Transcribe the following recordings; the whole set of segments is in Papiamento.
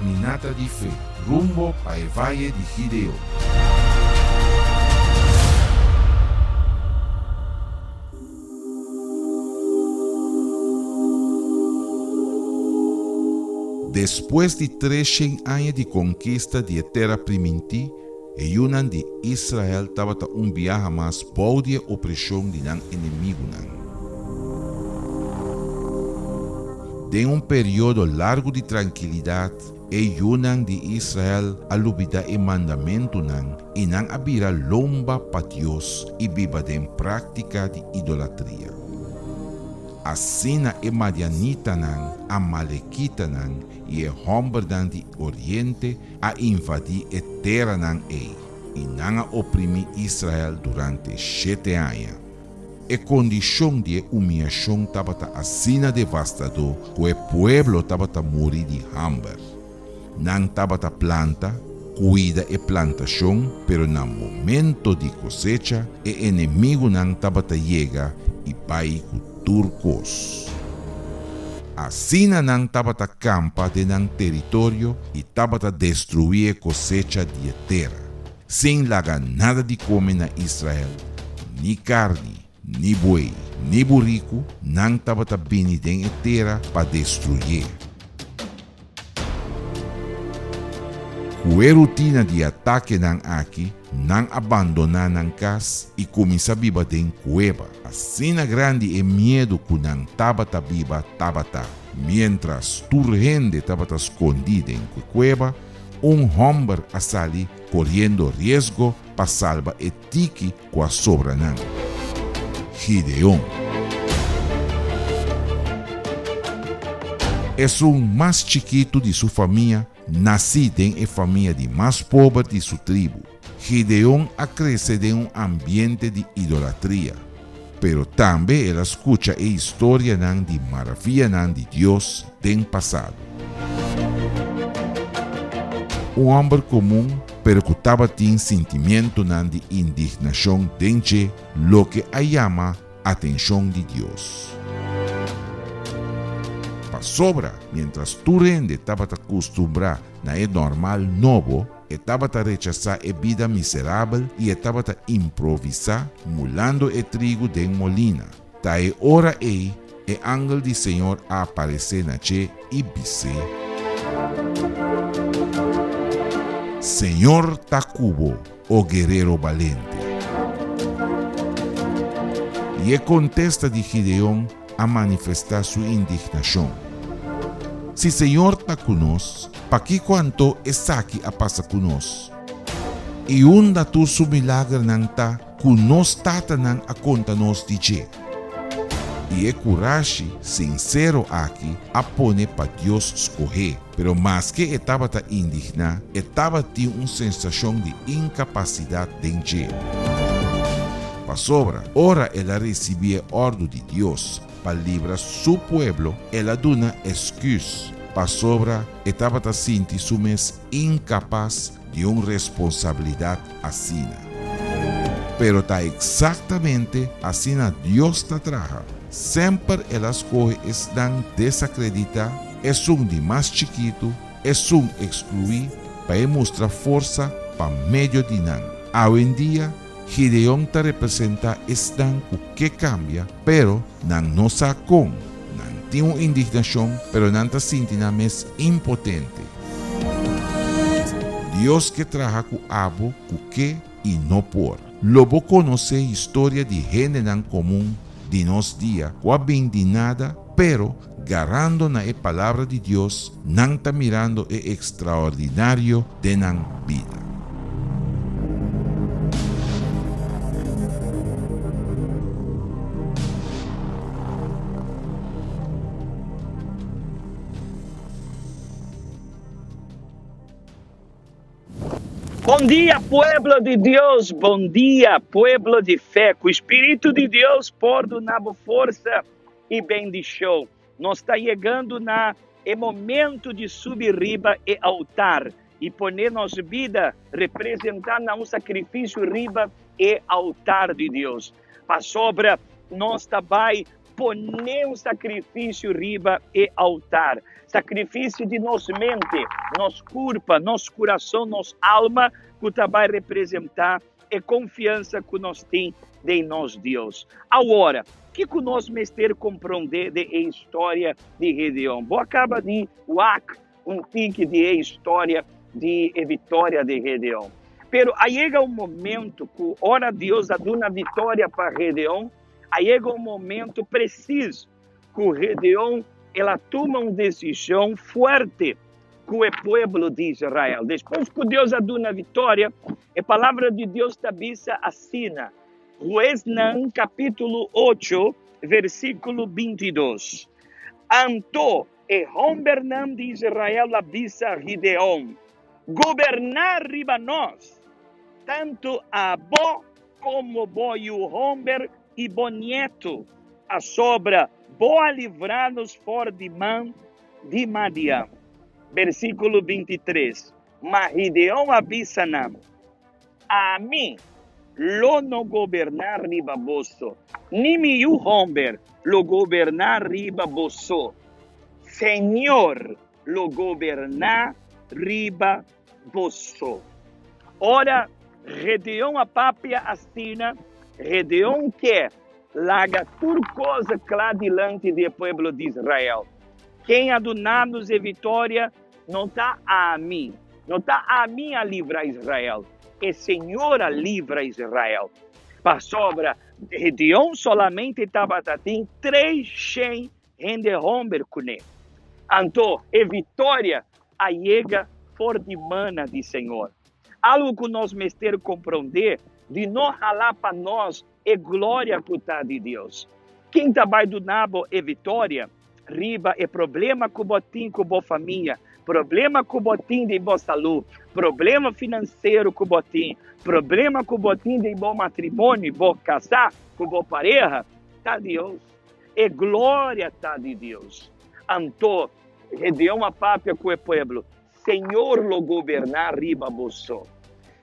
Kaminata di Fe, rumbo pa e Vaye di Gideon. Despues di treshen aña di konkista di e Tera Primintí, e yunan di Israel tabata un biaha mas bou di e opreshon di nan enemigunan. Den un periodo largu di trankilidat, E yunan di Israel a lubidá e mandamentunan i nan a bira lomba pa Dios i biba den práktika di idolatria. Asina e madianitanan, amalekitanan i e hòmbernan di oriente a invadí e teranan ei, i nan a oprimí Israel durante shete aña. E kondishon di e umiashon tabata asina devastadó ku e pueblo tabata muri di hamber. Nan tabata planta, kuida e plantashon, pero na momento di kosecha e enemigunan tabata yega i bai ku tur kos. Asina nan tabata kampa den nan teritorio i tabata destruí e kosecha di e tera. Sin laga nada di kome na Israel, ni karni, ni buey, ni buriku, nan tabata bini den e tera pa destruyé. Ku e rutina di atakenan aki, nan a bandoná nan kas i kuminsá biba den kueba. Asina grandi e miedu ku nan tabata biba tabata. Miéntras tur hende tabata skondí den kueba, Un hòmber a sali koriendo riesgo pa salba e tiki ku a sobra nan. Gideon. Esun mas chikitu di su famia, nasí den e famia di mas pober di su tribu. Gideon a krese den un ambiente di idolatria, pero tambe el a skucha e historianan di maravianan di Dios den pasado. Un hòmber komun, pero ku tabatin sintimientunan di indignashon den dje, loke a yama atenshon di Dios. Pasobra miéntras tur hende tabata kustumbrá na e normal nobo, E tabata rechasá e bida miserabel i e tabata improvisá mulando e trigu den molina. Ta e ora ei e angel di Señor a aparesé na dje i bis'é, Señor ta ku bo, o guerero balente. I e kontesta di Gideon a manifestá su indignashon. Si Señor ta ku nos, pakiko anto esaki a pasa ku nos? I unda tur su milagernan ta ku nos tatanan a konta nos di dje? I e kurashi sinsero aki a pone pa Dios skoh'é. Pero maske e tabata indigná, e tabatin un sensashon di inkapasidat den dje. Pasobra, ora el a risibí e òrdu di Dios pa libra su pueblo, el a duna esküs, pasobra e tabata sinti su mes inkapas di un responsabilidat asina. Pero ta eksaktamente asina Dios ta traha. Semper el a skohe esnan desakreditá, esun di mas chikitu, esun ekskluí, pa e mustra forsa pa medio di nan. Awendia, Gideon ta representá esnan ku ke kambia, pero nan no sa kon. Nan tin un indignashon, pero nan ta sinti nan mes impotente. Dios ke traha ku abo ku ke i no por. Lo bo konosé historia di hendenan komun di nos dia ku a bin di nada, pero garando na e Palabra di Dios, nan ta mirando e ekstraordinario den nan bida. Bon dia pueblo di Dios, bon dia pueblo di fe, ku Spiritu di Dios por duna bo forsa i bendishon. Nos ta yegando na e momento di subi riba e altar i pone nos bida representá na un sakrifisio riba e altar di Dios. Pasobra nos ta bai. pone un sakrifisio riba e altar. Sakrifisio di nos mente, nos kurpa, nos kurason, nos alma, ku ta bai representá e konfiansa ku nos tin den nos Dios. Awor, kiko nos mester komprondé di e historia di Gedeon? Bo a kaba di wak un tiki di e historia di e viktoria di Gedeon. Pero a yega un momento ku ora Dios a duna viktoria pa Gedeon, a yega un momento presiso ku Gedeon el a tuma un desishon fuerte ku e pueblo di Israel. Despues ku Dios a duna viktoria, e Palabra di Dios ta bisa asina, Huesnan kapítulo ocho, versíkulo bintidos, Anto e hòmbernan di Israel a bisa Gideon, Goberná riba nos, tantu abo komo bo yu hòmber i bo nietu, pasobra bo a livrá nos for di man di Madian. Versíkulo bintitres, Ma Gideon a bisa nan, Ami lo no goberná riba boso, ni mi yu hòmber lo goberná riba boso. Señor lo goberná riba boso. Ora Gedeon a papia asina, Gedeon ke laga tur kos kla dilanti di e pueblo di Israel. Ken a duna nos e vitoria no ta ami, no ta ami a libra Israel, e Señor a libra Israel. Pasobra Gedeon solamente tabata tin tres shen hende homber kuné. Anto e vitoria a yega for di mana di Señor. Algu ku nos mester komprondé di no hala pa nos e gloria ku ta di Dios. Ken ta bai duna bo e vitoria riba e problema ku bo tin ku bo famia, problema ku bo tin den bo salú, problema finansero ku bo tin, problema ku bo tin den bo matrimonio, bo kasá ku bo pareha? Ta Dios. E gloria ta di Dios. Anto Gedeon a papia ku e pueblo, Señor lo goberná riba boso.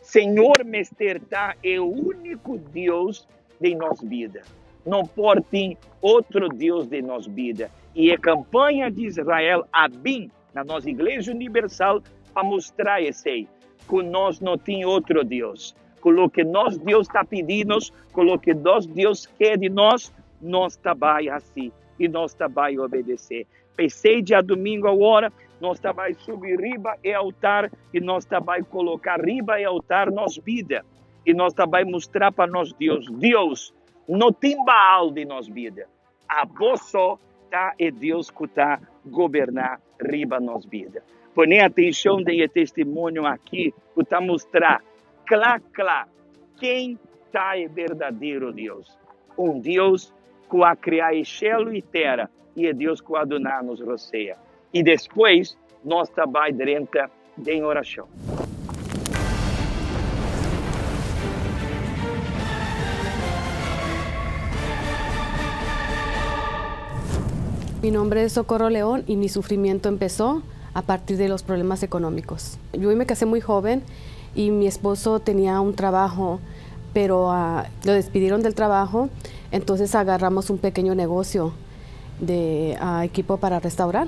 Señor mester ta e úniko Dios den nos bida. No por tin otro Dios den nos bida. I e kampaña di Israel a bin na nos Iglesia Universal pa mustra esei, ku nos no tin otro Dios. Ku loke nos Dios ta pidi nos, ku loke nos Dios ke di nos, nos ta bai hasi i nos ta bai obedesé. P'esei djadumingu awor nos ta bai subi riba e altar i nos ta bai koloká riba e altar nos bida i nos ta bai mustra pa nos Dios, Dios, no tin Baal den nos bida. Abo so ta e Dios ku ta goberná riba nos bida. Pone atenshon den e testimonio aki ku ta mustra kla kla ken ta e berdadero Dios, un Dios ku a krea e shelu i tera i e Dios ku a duna nos rosea. I despues nos ta bai drenta den orashon. Mi nombre es Socorro León y mi sufrimiento empezó a partir de los problemas económicos. Yo me casé muy joven y mi esposo tenía un trabajo, pero lo despidieron del trabajo, entonces agarramos un pequeño negocio de equipo para restaurar,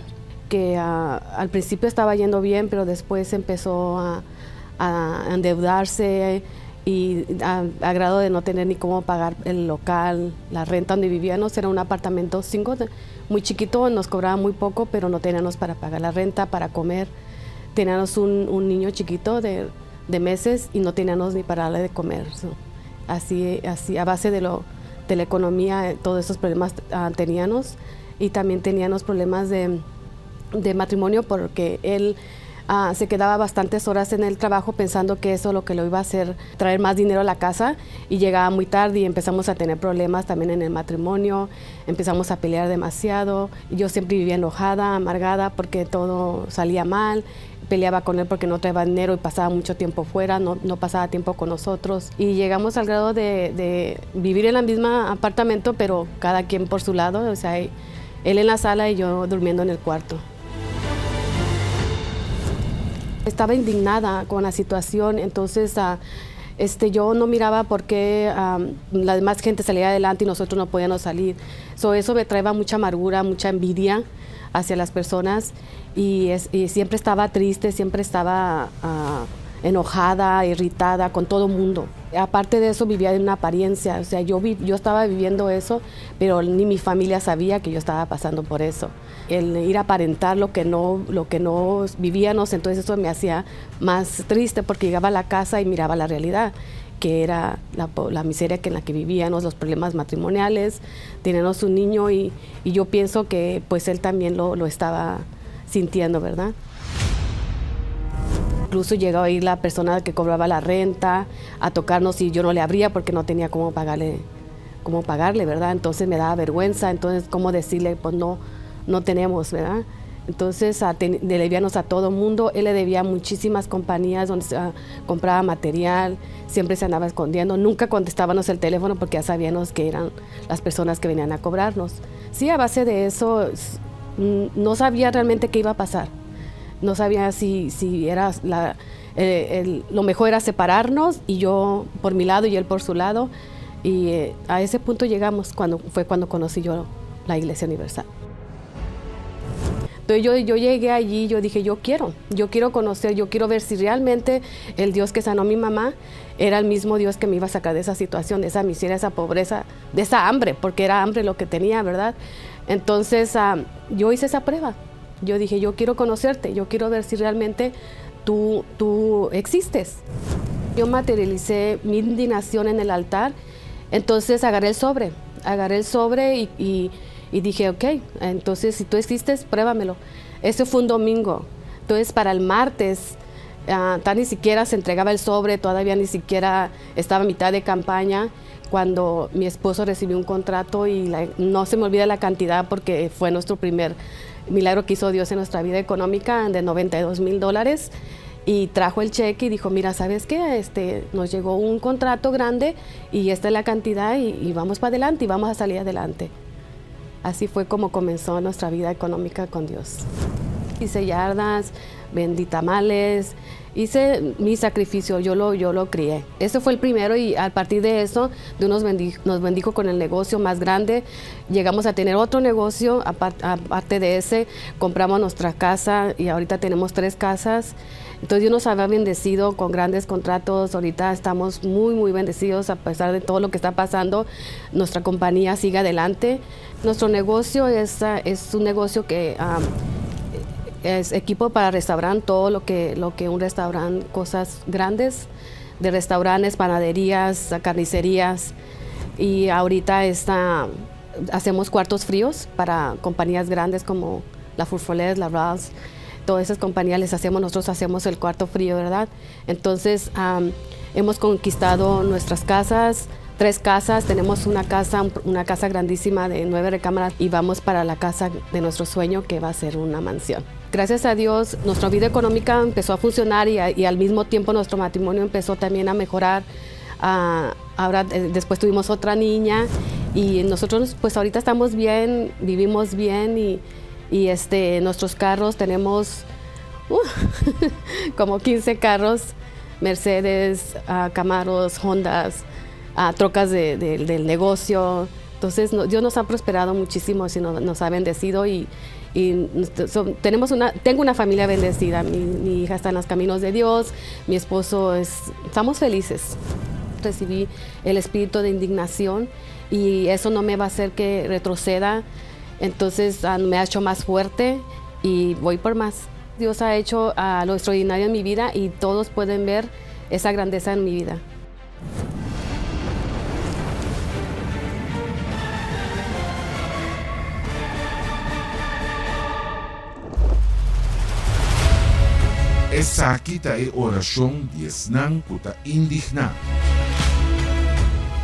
que al principio estaba yendo bien, pero después empezó a, a endeudarse y a, grado de no tener ni cómo pagar el local, la renta donde vivíamos, era un apartamento cinco, muy chiquito, nos cobraba muy poco, pero no teníamos para pagar la renta, para comer. Teníamos un, un niño chiquito de, de, meses y no teníamos ni para darle de comer. así, así, a base de, lo, de la economía, todos esos problemas teníamos. Y también teníamos problemas de, de matrimonio porque él se quedaba bastantes horas en el trabajo pensando que eso lo que lo iba a hacer traer más dinero a la casa y llegaba muy tarde y empezamos a tener problemas también en el matrimonio, empezamos a pelear demasiado. Yo siempre vivía enojada, amargada porque todo salía mal, peleaba con él porque no traía dinero y pasaba mucho tiempo fuera, no, no pasaba tiempo con nosotros. Y llegamos al grado de, de vivir en el mismo apartamento, pero cada quien por su lado, o sea, él en la sala y yo durmiendo en el cuarto. Estaba indignada con la situación, entonces Este, yo no miraba por qué la demás gente salía adelante y nosotros no podíamos salir. So, eso me traía mucha amargura, mucha envidia hacia las personas y, y siempre estaba triste, siempre estaba enojada, irritada con todo el mundo. Aparte de eso, vivía en una apariencia, o sea, yo estaba viviendo eso, pero ni mi familia sabía que yo estaba pasando por eso. El ir a aparentar lo que no vivíamos, entonces eso me hacía más triste porque llegaba a la casa y miraba la realidad que era la miseria que en la que vivíamos, los problemas matrimoniales, teníamos un niño y yo pienso que pues él también lo estaba sintiendo, ¿verdad? Incluso llegó a ir la persona que cobraba la renta a tocarnos y yo no le abría porque no tenía cómo pagarle, ¿verdad? Entonces me daba vergüenza, entonces cómo decirle, pues no, no tenemos, ¿verdad? Entonces le debíamos a todo mundo, él le debía a muchísimas compañías donde se compraba material, siempre se andaba escondiendo, nunca contestábamos el teléfono porque ya sabíamos que eran las personas que venían a cobrarnos. Sí, a base de eso no sabía realmente qué iba a pasar. No sabía si, si era la, lo mejor era separarnos y yo por mi lado y él por su lado. Y a ese punto llegamos cuando fue cuando conocí yo la Iglesia Universal. Entonces yo llegué allí, yo dije, yo quiero conocer, yo quiero ver si realmente el Dios que sanó a mi mamá era el mismo Dios que me iba a sacar de esa situación, de esa miseria, de esa pobreza, de esa hambre, porque era hambre lo que tenía, ¿verdad? Entonces yo hice esa prueba. Yo dije, yo quiero conocerte, yo quiero ver si realmente tú existes. Yo materialicé mi indignación en el altar, entonces agarré el sobre, agarré el sobre y dije, ok, entonces si tú existes, pruébamelo. Ese fue un domingo. Entonces para el martes, tan ni siquiera se entregaba el sobre, todavía ni siquiera estaba a mitad de campaña cuando mi esposo recibió un contrato y no se me olvida la cantidad porque fue nuestro primer milagro que hizo Dios en nuestra vida económica de 92 mil dólares y trajo el cheque y dijo, mira, ¿sabes qué? Nos llegó un contrato grande y esta es la cantidad y vamos para adelante y vamos a salir adelante. Así fue como comenzó nuestra vida económica con Dios. Hice yardas, vendí tamales, hice mi sacrificio, yo lo crié. Ese fue el primero y a partir de eso Dios nos bendijo con el negocio más grande. Llegamos a tener otro negocio, aparte de ese, compramos nuestra casa y ahorita tenemos tres casas. Entonces Dios nos había bendecido con grandes contratos, ahorita estamos muy, muy bendecidos a pesar de todo lo que está pasando. Nuestra compañía sigue adelante. Nuestro negocio es un negocio que es equipo para restaurante, todo lo que un restaurante, cosas grandes de restaurantes, panaderías, carnicerías. Y ahorita hacemos cuartos fríos para compañías grandes como la Furfolet, la Ralph's, todas esas compañías les hacemos, nosotros hacemos el cuarto frío, ¿verdad? Entonces hemos conquistado nuestras casas, tres casas, tenemos una casa grandísima de nueve recámaras y vamos para la casa de nuestro sueño que va a ser una mansión. Gracias a Dios, nuestra vida económica empezó a funcionar y al mismo tiempo nuestro matrimonio empezó también a mejorar. Ahora después tuvimos otra niña y nosotros pues ahorita estamos bien, vivimos bien y nuestros carros tenemos como 15 carros, Mercedes, Camaros, Hondas, trocas del negocio. Entonces Dios nos ha prosperado muchísimo y nos ha bendecido y tengo una familia bendecida. Mi hija está en los caminos de Dios, mi esposo es, estamos felices. Recibí el espíritu de indignación y eso no me va a hacer que retroceda. Entonces me ha hecho más fuerte y voy por más. Dios ha hecho lo extraordinario en mi vida y todos pueden ver esa grandeza en mi vida. Esaki ta e orashon di esnan ku ta indigná.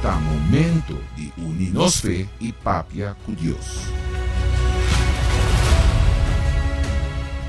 Ta momento di uni nos fe i papia ku Dios.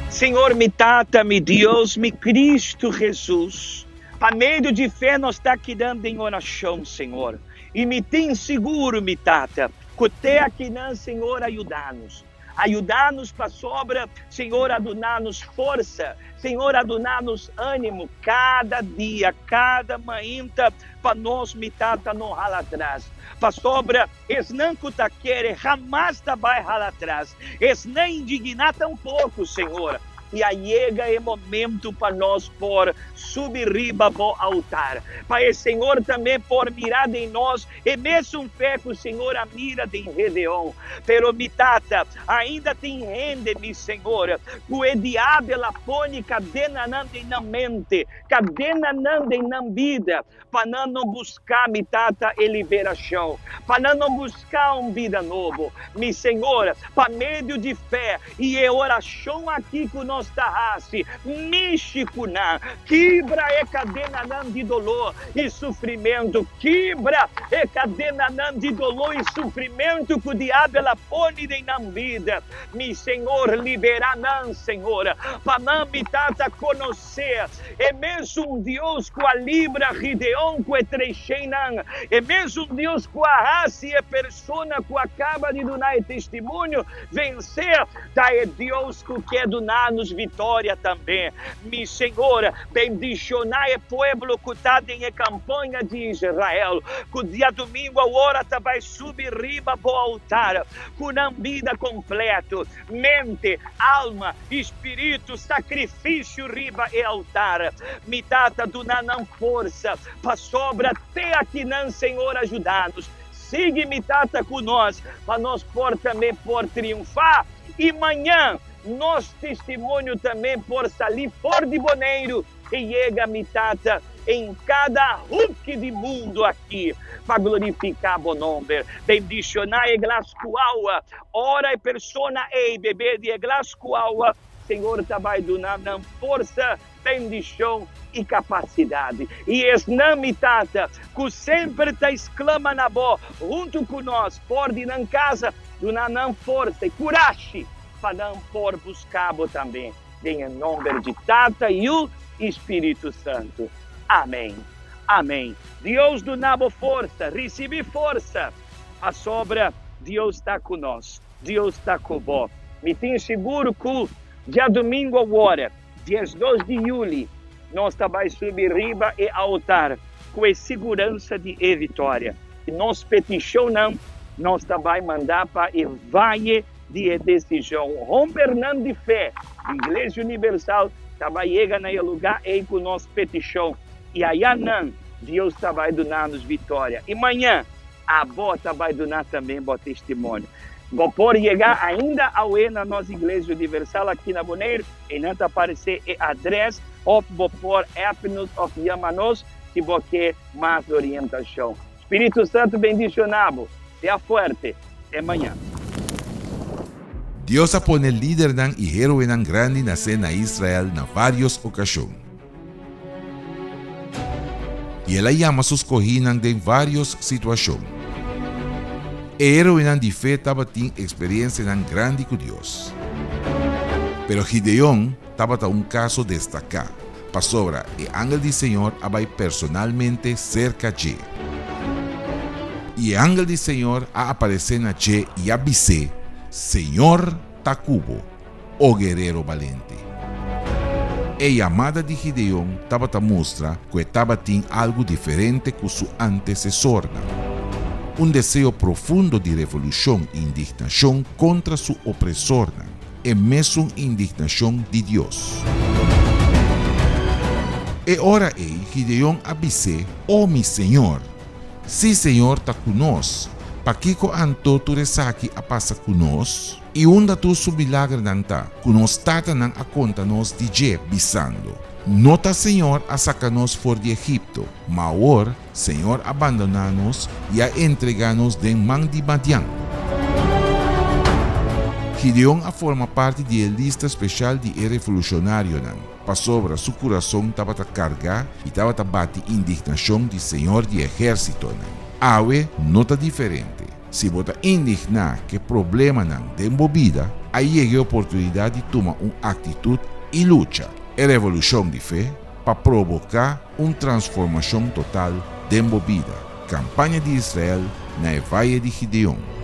Señor, mi Tata, mi Dios, mi Cristo Hesus, pa medio di fe nos ta kedando den orashon, Señor. I mi tin sigur, mi Tata, ku t'Abo aki, Señor, a yuda nos. Ayuda nos pasobra, Señor a duna nos forsa, Señor a duna nos animo kada dia, kada mainta pa nos mi Tata no hala atras. Pasobra esnan ku ta kere hamas ta bai hala atras, esnan indigná tampoko, Señor. I a yega e momento pa nos por subi riba bo altar, pa e Señor tambe por mira den nos E mesun fe ku Señor a mira den Gedeon. Pero mi Tata, ainda tin hende, mi Señor, ku e diabel a pone kadenanan den nan mente, kadenanan den nan bida, pa nan no buska, mi Tata, e liberashon, pa nan no buska un bida nobo. Mi Señor, pa medio di fe i e orashon aki ku nos ta hasi, mishi ku nan, kibra e kadenanan di doló i sufrimentu, kibra e kadenanan di doló i sufrimentu ku diabel a pone den nan bida. Mi Señor, liberá nan, Señor, pa nan mi Tata konosé e mesun Dios ku a libra Gideon ku e treshennan, e mesun Dios ku a hasi e persona ku a kaba di duna e testimonio vensé, ta e Dios ku ke duna nos vitoria tambe. Mi Señor, Bendishoná e pueblo ku ta den e kampaña di Israel, ku diadumingu awor ta bai subi riba bo altar ku nan bida kompleto, mente, alma i spiritu, sakrifisio riba e altar. Mi Tata, duna nan forsa pasobra te akinan Señor a juda nos. Sigui, mi Tata, ku nos pa nos por tambe por triunfá i mañan Nos testimonio tambe por sali for di Boneiru i yega mi Tata en kada huki di mundu aki pa glorifiká bo nomber. Bendishoná e glas ku awa. Ora e persona ei bebe di e glas ku awa, Señor ta bai duna nan forsa, bendishon i kapasidat. I esnan, mi Tata, ku semper ta sklama na bo huntu ku nos for di nan kasa, duna nan forsa i kurashi pa nan por buska bo tambe. Den e nomber di Tata, Yu i Spiritu Santu. Amen. Amen. Dios duna bo forsa. Risibi forsa, pasobra Dios ta ku nos. Dios ta ku bo. Mi tin sigur ku djadumingu awor, 12 di yuli, nos ta bai subi riba e altar ku e siguransa di e vitoria. I nos petishonnan nos ta bai manda pa e vaye di e desishon. Hombernan di fe di Iglesia Universal ta bai yega na e lugá ei ku nos petishon, i ayanan Dios ta bai duna nos vitoria. I maña abo ta bai duna tambe bo testimonio. Bo por yega ainda awe na nos Iglesia Universal aki na Boneiru, einan ta aparesé e adrès, òf bo por app nos òf yama nos si bo ke mas orientashon. Spiritu Santu bendishoná bo. Sea fuerte. Te mañan. Dios a pone lidernan i héroenan grandi nase na Israel na vários okashon. I el a yama su skohínan den vários situashon. E héroenan di fe tabatin eksperensianan grandi ku Dios. Pero Gideon tabata un kaso destaká, pasobra e angel di Señor a bai personalmente serka dje. I e angel di Señor a aparesé na dje i a bis'é, Señor ta ku bo, o guerero balente. E yamada di Gideon tabata mustra ku e tabatin algu diferente ku su antesesornan, un deseo profundo di revolushon i indignashon kontra su opresornan, e mesun indignashon di Dios. E ora ei Gideon a bis'é, O mi señor! Si señor ta ku nos, pakiko anto tur esaki a pasa ku nos? I unda tur su milagernan ta, ku nos tatanan a konta nos di dje, bisando, No ta señor a saka nos for di Egipto, ma awor Señor a bandoná nos i a entregá nos den man di Madian. Gideon a forma parti di e lista speshal di e revolushonarionan, pasobra su kurason tabata kargá i tabata bati indignashon di Señor di ehérsitonan. Awe no ta diferente. Si bo ta indigná ku e problemanan den bo bida, a yega e oportunidat di tuma un aktitut i lucha. E revolushon di fe pa proboká un transformashon total den bo bida. Kampaña di Israel na e Vaye di Gideon.